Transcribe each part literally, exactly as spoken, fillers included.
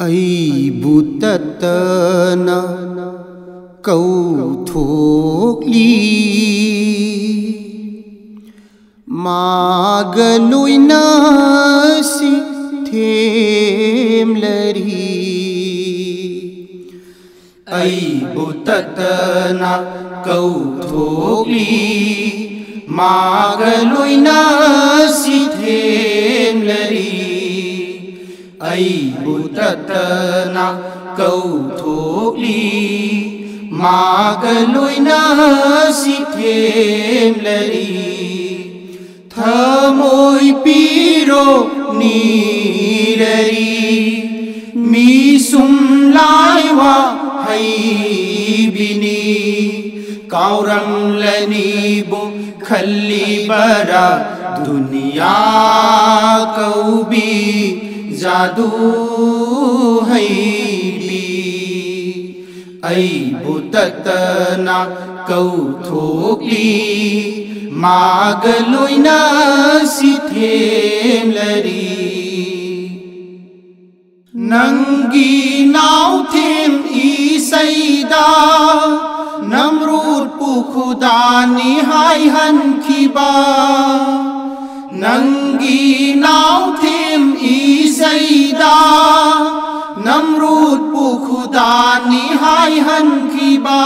ꯑꯩꯕꯨ ꯇꯠꯇꯅ ꯀꯧꯊꯣꯛꯂꯤ, ꯃꯥꯒ ꯂꯣꯏꯅꯁꯤ ꯊꯦꯝꯂꯔꯤ꯫ ꯑꯩꯕꯨ ꯇꯠꯇꯅ ꯀꯧꯊꯣꯛꯂꯤ, ꯃꯥꯒ ꯂꯣꯏꯅꯁꯤ ꯊꯦꯝꯂꯔꯤ꯫ ꯑꯩꯕꯨ ꯇꯠꯇꯅ ꯀꯧꯊꯣꯛꯂꯤ, ꯃꯥꯒ ꯂꯣꯏꯅꯁꯤ ꯊꯦꯝꯂꯔꯤ꯫ ꯊꯃꯣꯏ ꯄꯤꯔꯣ ꯅꯤꯔꯔꯤ, ꯃꯤ ꯁꯨꯝ ꯂꯥꯏ ꯋꯥꯍꯩꯕꯤꯅꯤ꯫ ꯀꯥꯎꯔꯝꯂꯅꯤꯕꯨ ꯈꯜꯂꯤꯕꯔꯥ ꯗꯨꯅꯤꯌꯥ ꯀꯧꯕꯤ ꯖꯥꯗꯨ ꯍꯩꯕꯤ꯫ ꯑꯩꯕꯨ ꯇꯠꯇꯅ ꯀꯧꯊꯣꯛꯂꯤ, ꯃꯥꯒ ꯂꯣꯏꯅꯁꯤ ꯊꯦꯝꯂꯔꯤ꯫ ꯅꯪꯒꯤ ꯅꯥꯎꯊꯦꯝ ꯏꯁꯩꯗ ꯅꯝꯔꯨꯠꯄꯨ ꯈꯨꯗꯥꯅꯤ ꯍꯥꯏꯍꯟꯈꯤꯕ, ꯅꯪꯒꯤ ꯅꯥꯎꯊꯦꯝ ꯏꯁꯩꯗ ꯅꯝꯔꯨꯠꯄꯨ ꯈꯨꯗꯥꯅꯤ ꯍꯥꯏꯍꯟꯈꯤꯕ,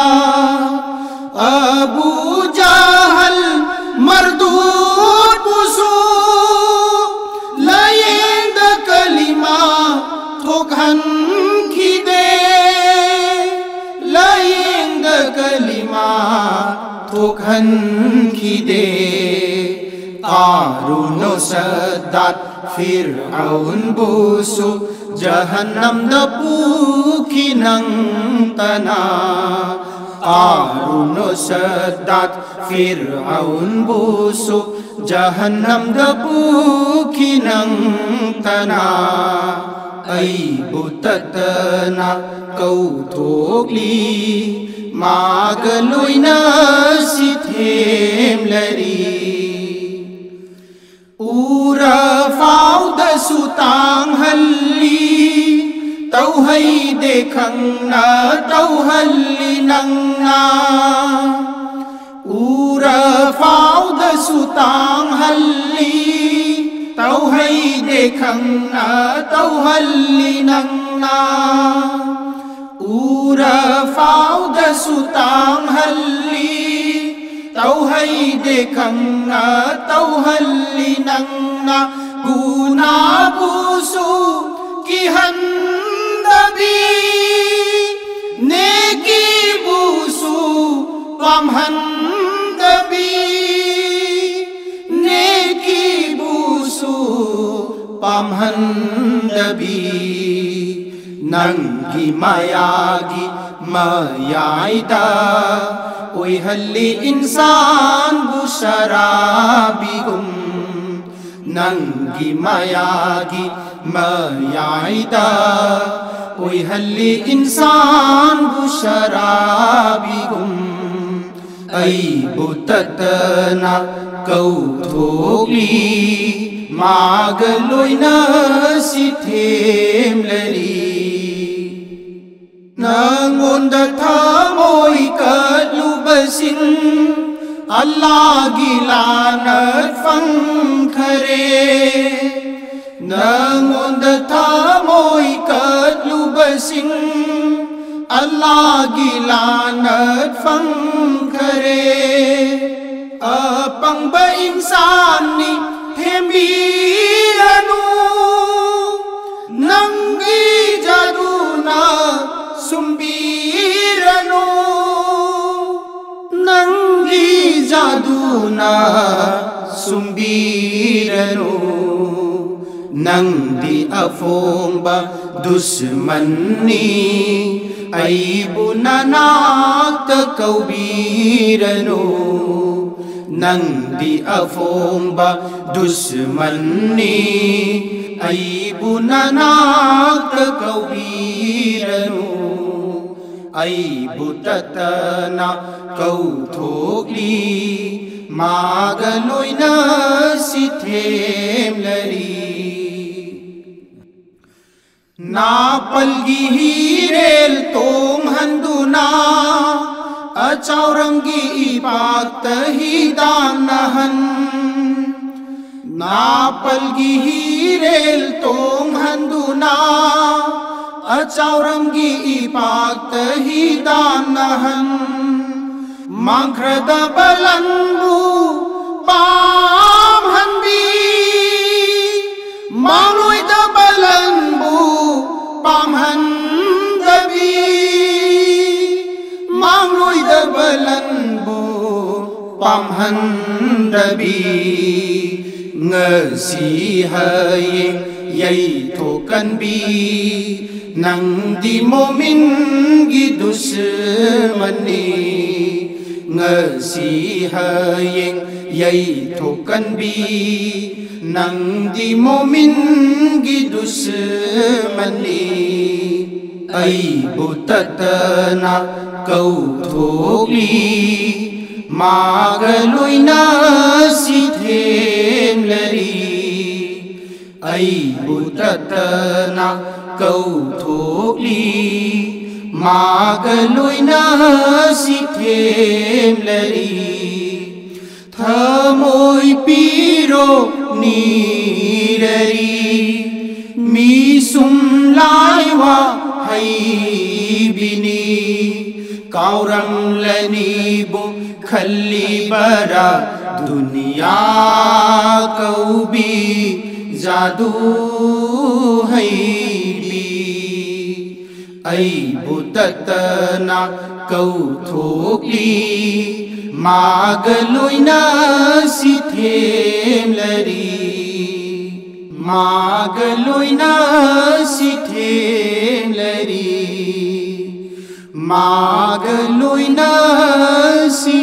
ꯑꯕꯨ ꯖꯍꯜ ꯃꯔꯗꯨꯠꯄꯨꯁꯨ ꯂꯥꯌꯦꯡꯗ ꯀꯂꯤꯃꯥ ꯊꯣꯛꯍꯟꯈꯤꯗꯦ, ꯂꯥꯌꯦꯡꯗ ꯀꯂꯤꯃꯥ ꯊꯣꯛꯍꯟꯈꯤꯗꯦ꯫ ꯀꯥꯔꯨꯅꯣ ꯁꯗꯥꯠ ꯐꯤꯔꯑꯧꯟꯕꯨꯁꯨ ꯖꯍꯟꯅꯝꯗ ꯄꯨꯈꯤ ꯅꯪꯇꯅ꯫ ꯀꯥꯔꯨꯅꯣ ꯁꯗꯥꯠ ꯐꯤꯔꯑꯧꯟꯕꯨꯁꯨ ꯖꯍꯟꯅꯝꯗ ꯄꯨꯈꯤ ꯅꯪꯇꯅ꯫ ꯑꯩꯕꯨ ꯇꯠꯇꯅ ꯀꯧꯊꯣꯛꯂꯤ, ꯃꯥꯒ ꯂꯣꯏꯅꯁꯤ ꯊꯦꯝꯂꯔꯤ꯫ ꯎꯔ ꯐꯥꯎꯗꯁꯨ ꯇꯥꯡꯍꯜꯂꯤ, ꯇꯧꯍꯩꯗꯦ ꯈꯪꯅ ꯇꯧꯍꯜꯂꯤ ꯅꯪꯅ꯫ ꯎꯔ ꯐꯥꯎꯗꯁꯨ ꯇꯥꯡꯍꯜꯂꯤ꯫ ꯇꯧꯍꯩꯗꯦ ꯈꯪꯅ ꯇꯧꯍꯜꯂꯤ ꯅꯪꯅ꯫ ꯎꯔ ꯐꯥꯎꯗꯁꯨ ꯇꯥꯡꯍꯜꯂꯤ꯫ ꯇꯧꯍꯩꯗꯦ ꯈꯪꯅ ꯇꯧꯍꯜꯂꯤ ꯅꯪꯅ꯫ ꯒꯨꯅꯥꯕꯨꯁꯨ ꯀꯤꯍꯟꯗꯕꯤ, ꯅꯦꯀꯤꯕꯨꯁꯨ ꯄꯥꯝꯍꯟꯗꯕꯤ, ꯅꯦꯀꯤꯕꯨꯁꯨ ꯄꯥꯝꯍꯟꯗꯕꯤ, ꯅꯪꯒꯤ ꯃꯌꯥꯒꯤ ꯃꯌꯥꯏꯗ ꯑꯣꯏꯍꯜꯂꯤ ꯏꯟꯁꯥꯟꯕꯨ ꯁꯔꯥꯕꯤꯒꯨꯝ꯫ ꯅꯪꯒꯤ ꯃꯌꯥꯒꯤ ꯃꯌꯥꯏꯗ ꯑꯣꯏꯍꯜꯂꯤ ꯏꯟꯁꯥꯟꯕꯨ ꯁꯔꯥꯕꯤꯒꯨꯝ꯫ ꯑꯩꯕꯨ ꯇꯠꯇꯅ ꯀꯧꯊꯣꯛꯂꯤ, ꯃꯥꯒ ꯂꯣꯏꯅ ꯁꯤꯊꯦꯝꯂꯔꯤ꯫ ꯅꯪꯉꯣꯟꯗ ꯊꯃꯣꯏ ꯀꯠꯂꯨꯕꯁꯤꯡ ꯑꯜꯂꯥꯒꯤ ꯂꯥꯅꯠ ꯐꯪꯈꯔꯦ꯫ ꯅꯪꯉꯣꯟꯗ ꯊꯃꯣꯏ ꯀꯠꯂꯨꯕꯁꯤꯡ ꯑꯜꯂꯥꯒꯤ ꯂꯥꯅꯠ ꯐꯪꯈꯔꯦ꯫ ꯑꯄꯪꯕ ꯏꯟꯁꯥꯟꯅꯤ ꯊꯦꯝꯕꯤꯔꯅꯨ, ꯅꯪꯒꯤ ꯖꯥꯗꯨꯅ ꯁꯨꯝꯕꯤꯔꯅꯨ, ꯅꯪꯒꯤ ꯖꯥꯗꯨꯅ ꯁꯨꯝꯕꯤꯔꯅꯨ꯫ ꯅꯪꯗꯤ ꯑꯐꯣꯡꯕ ꯗꯨꯁꯃꯟꯅꯤ, ꯑꯩꯕꯨ ꯅꯅꯥꯛꯇ ꯀꯧꯕꯤꯔꯅꯨ꯫ ꯅꯪꯗꯤ ꯑꯐꯣꯡꯕ ꯗꯨꯁꯃꯟꯅꯤ, ꯑꯩꯕꯨ ꯅꯅꯥꯛꯇ ꯀꯧꯕꯤꯔꯅꯨ꯫ ꯑꯩꯕꯨ ꯇꯠꯇꯅ ꯀꯧꯊꯣꯛꯂꯤ, ꯃꯥꯒ ꯂꯣꯏꯅ ꯁꯤꯊꯦꯝꯂꯔꯤ꯫ ꯅꯥꯄꯜꯒꯤ ꯍꯤꯔꯦꯜ ꯇꯣꯡꯍꯟꯗꯨꯅ ꯑꯆꯥꯎꯔꯝꯒꯤ ꯏꯄꯥꯛꯇ ꯍꯤꯗꯥꯟꯅꯍꯟ꯫ ꯅꯥꯄꯜꯒꯤ ꯍꯤꯔꯦꯜ ꯇꯣꯡꯍꯟꯗꯨꯅ ꯑꯆꯥꯎꯔꯝꯒꯤ ꯏꯄꯥꯛꯇ ꯍꯤꯗꯥꯟꯅꯍꯟ꯫ ꯃꯥꯡꯈ꯭ꯔꯗꯕ ꯂꯟꯕꯨ ꯄꯥꯝꯍꯟꯕꯤ, ꯃꯥꯡꯂꯣꯏꯗꯕ ꯂꯟꯕꯨ ꯄꯥꯝꯍꯟꯗꯕꯤ, ꯃꯥꯡꯂꯣꯏꯗꯕ ꯂꯟꯕꯨ ꯄꯥꯝꯍꯟꯗꯕꯤ, ꯉꯁꯤ ꯍꯌꯦꯡ ꯌꯩꯊꯣꯛꯀꯟꯕꯤ, ꯅꯪꯗꯤ ꯃꯣꯃꯤꯟꯒꯤ ꯗꯨꯁꯃꯟꯅꯤ꯫ ꯉꯁꯤ ꯍꯌꯦꯡ ꯌꯩꯊꯣꯛꯀꯟꯕꯤ, ꯅꯪꯗꯤ ꯃꯣꯃꯤꯟꯒꯤ ꯗꯨꯁꯃꯟꯅꯤ꯫ ꯑꯩꯕꯨ ꯇꯠꯇꯅ ꯀꯧꯊꯣꯛꯂꯤ, ꯃꯥꯒ ꯂꯣꯏꯅ ꯁꯤꯊꯦꯝꯂꯔꯤ꯫ ꯑꯩꯕꯨ ꯇꯠꯇꯅ ꯀꯧꯊꯣꯛꯂꯤ, ꯃꯥꯒ ꯂꯣꯏꯅ ꯁꯤꯊꯦꯝꯂꯔꯤ꯫ ꯊꯃꯣꯏ ꯄꯤꯔꯣ ꯅꯤꯔꯔꯤ, ꯃꯤ ꯁꯨꯝ ꯂꯥꯏ ꯋꯥ ꯍꯩꯕꯤꯅꯤ꯫ ꯀꯥꯎꯔꯝꯂꯅꯤꯕꯨ ꯈꯜꯂꯤꯕꯔꯥ ꯗꯨꯅꯤꯌꯥ ꯀꯧꯕꯤ ꯖꯥꯗꯨ ꯍꯩꯕꯤ? ꯑꯩꯕꯨ ꯇꯠꯇꯅ ꯀꯧꯊꯣꯛꯂꯤ, ꯃꯥꯒ ꯂꯣꯏꯅ ꯁꯤꯊꯦꯝꯂꯔꯤ, ꯃꯥꯒ ꯂꯣꯏꯅ ꯁꯤꯊꯦꯝꯂꯔꯤ, ꯃꯥꯒ ꯂꯣꯏꯅ ꯁꯤ